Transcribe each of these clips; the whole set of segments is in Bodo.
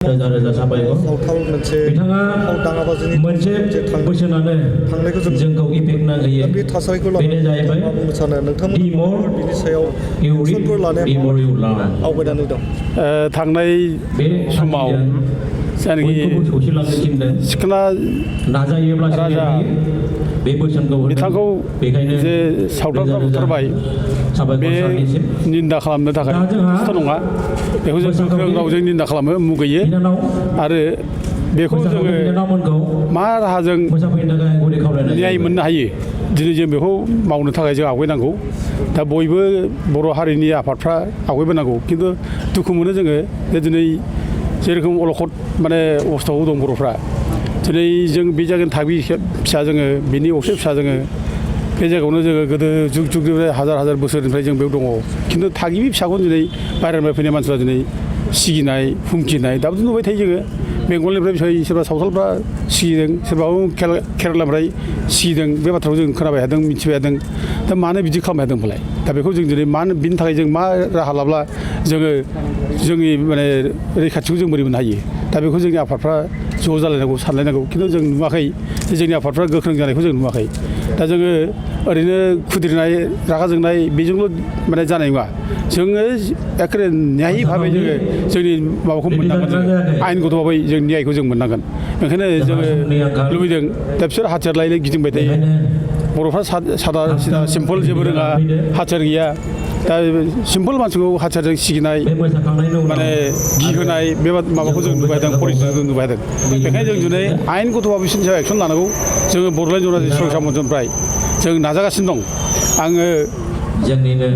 रोजा साबायखर बिथाङा मोनसे बोसोनानो जोंखौ इफेक्ट नांहोयो बेनो जाहैबाय थांनाय समाव सिखोना राजा बिथांखौ जे सावथालफ्रा बुथारबाय बे निन्दा खालामनो थाखाय खस्थ' नङा बेखौ जों गोख्रों रावजों निन्दा खालामो मुगैयो आरो बेखौ जोङो मा राहाजों न्याय मोननो हायो दिनै जों बेखौ मावनो थाखाय जों आवगायनांगौ दा बयबो बर' हारिनि आफादफ्रा आवगायबोनांगौ खिन्थु दुखु मोनो जोङो जे दिनै जेरखम अलखद माने अबस्थायाव दं बर'फ्रा दिनै जों बे जायगानि थागिबि फिसा जोङो बिनि असे फिसा जोङो बे जायगायावनो जोङो गोदो जुग जुगनिफ्राय हाजार बोसोरनिफ्राय जों बेयाव दङ खिन्थु थागिबि फिसाखौनो दिनै बाहेरानिफ्राय फैनाय मानसिफ्रा दिनै सिगिनाय हुमखिनाय दाबो नुबाय थायो जोङो बेंगलनिफ्राय सोरबा सावथालफ्रा सिगिदों सोरबा केरेलानिफ्राय सिगिदों बे बाथ्राखौ जों खोनाबाय थादों मिथिबाय थादों दा मानो बिदि खालामबाय थादों होनबालाय दा बेखौ जों दिनै मानो बिनि थाखाय जों मा राहा लाब्ला जोङो जोंनि माने रैखाथिखौ जों बोरै मोननो हायो दा बेखौ जोंनि आफादफ्रा ज' जालायनांगौ सानलायनांगौ खिन्थु जों नुवाखै जोंनि आफादफ्रा गोख्रों जानायखौ जों नुवाखै दा जोङो ओरैनो खुद्रिनाय रागा जोंनाय बेजोंल' माने जानाय नङा जोङो एखेबारे न्यायि भाबै जोङो जोंनि माबाखौ मोननांगोन आयेनगत भाबै जों न्यायखौ जों मोननांगोन ओंखायनो जोङो लुबैदों दा बिसोर हाथियार लायै गिदिंबाय थायो बर'फ्रा सादा सिदा सिम्पोल जेबो रोङा हाथियार गैया दा सिम्पोल मानसिखौ हाथियारजों सिगिनाय माने गिहोनाय बे माबाखौ जों नुबाय थादों परिस्थितिखौ नुबाय थादों बेखायनो जों दिनै आयेनगत भाबै बिसोरनि सायाव एक्सन लानांगौ जोङो बड'लेण्ड जनजाति सुरक्षा मन्चनिफ्राय जों नाजागासिनो दं आङो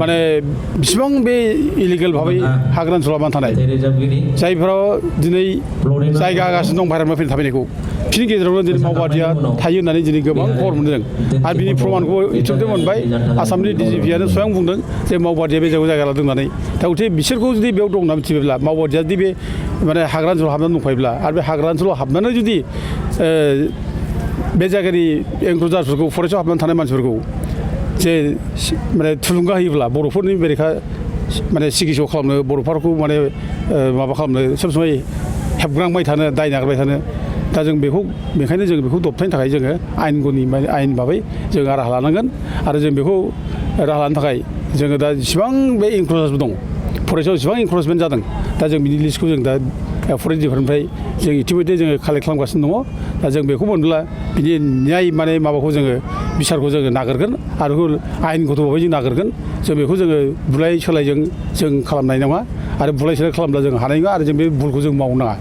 माने बिसिबां बे इलिगेल भाबै हाग्रा ओनसोलाव हाबनानै थानाय जायफोराव दिनै जायगा होगासिनो दं बाहेरानिफ्राय फैनाय थाफैनायखौ बिनि गेजेरावनो दिनै मावबादिया थायो होननानै दिनै गोबां खबर मोनदों आरो बिनि प्रमानखौ इउटुबजों मोनबाय आसामनि DGPआनो स्वयं बुंदों जे मावबादिया बे जायगा लादों होननानै दा गथे बिसोरखौ जुदि बेयाव दं होनना मिथिबायब्ला मावबादिया जुदि बे माने हाग्रा ओनसोलाव हाबनानै दंखायोब्ला आरो बे हाग्रा ओनसोलाव हाबनानै जुदि बे जायगानि एंकरजारफोरखौ फरेस्टआव हाबनानै थानाय मानसिफोरखौ जे माने थुलुंगा होयोब्ला बर'फोरनि बेरेखा माने सिकित्सा खालामनो बर'फोरखौ माने माबा खालामनो सब समय हेबग्रांबाय थानो दाय नागारबाय थानो दा जों बेखायनो जों बेखौ दबथायनो थाखाय जोङो आयेन भाबै जों राहा लानांगोन आरो जों बेखौ राहा लानो थाखाय जोङो दा जेसेबां बे इनक्लुजबो दं फरेस्टआव जेसेबां इनक्लुजमेन्ट जादों दा जों बिनि लिस्टखौ जों दा फरेस्ट डिपार्टमेन्टनिफ्राय जों इतिमध्य जोङो कालेक्ट खालामगासिनो दङ दा जों बेखौ मोनब्ला बिनि न्याय माने माबाखौ जोङो बिसारखौ जोङो नागिरगोन आरो आयेनगत भाबै जों नागिरगोन जों बेखौ जोङो बुलाय सोलायजों जों खालामनाय नङा आरो बुलाय सोलाय खालामब्ला जों हानाय नङा आरो जों बे भुलखौ जों मावनो नाङा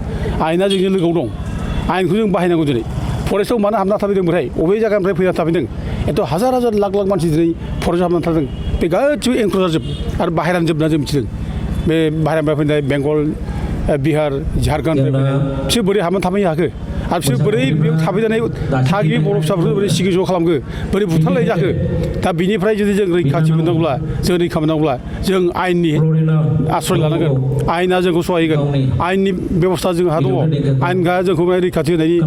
आयेना जोंनि लोगोआव दं आयेनखौ जों बाहायनांगौ दिनै फरेस्टआव मानो हाबना थाफैदोंमोनथाय बबे जायगानिफ्राय फैना थाफैदों एथ' हाजार लाख मानसि दिनै फरेस्टआव हाबनानै थादों बे गासिबो एंकरजारजोब आरो बाहेरानि जोबना जों मिथिदों बे बाहेरानिफ्राय फैनाय बेंगल बिहार झारखन्डनिफ्राय फैनाय बिसोर बोरै हाबनानै थाफैनो हाखो आरो बिसोर बोरै बेयाव थाफैनानै थागिबि बर' फिसाफोरखौ बोरै सिकित्सा खालामखो बोरै बुथारनाय जाखो दा बिनिफ्राय जुदि जों रैखाथि मोननांगौब्ला जों आयेननि आश्रय लानांगोन आयेना जोंखौ सहायगोन आयेननि बेबस्था जोंहा दङ आयेनआ जोंखौ रैखाथि होनायनि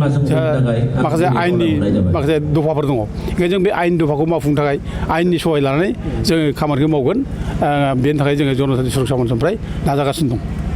माखासे आयेननि माखासे दफाफोर दङ ओंखायनो जों बे आयेन दफाखौ मावफुंनो थाखाय आयेननि सहाय लानानै जोङो खामानिखौ मावगोन बेनि थाखाय जोङो जनजाति सुरक्षा मन्चनिफ्राय नाजागासिनो दं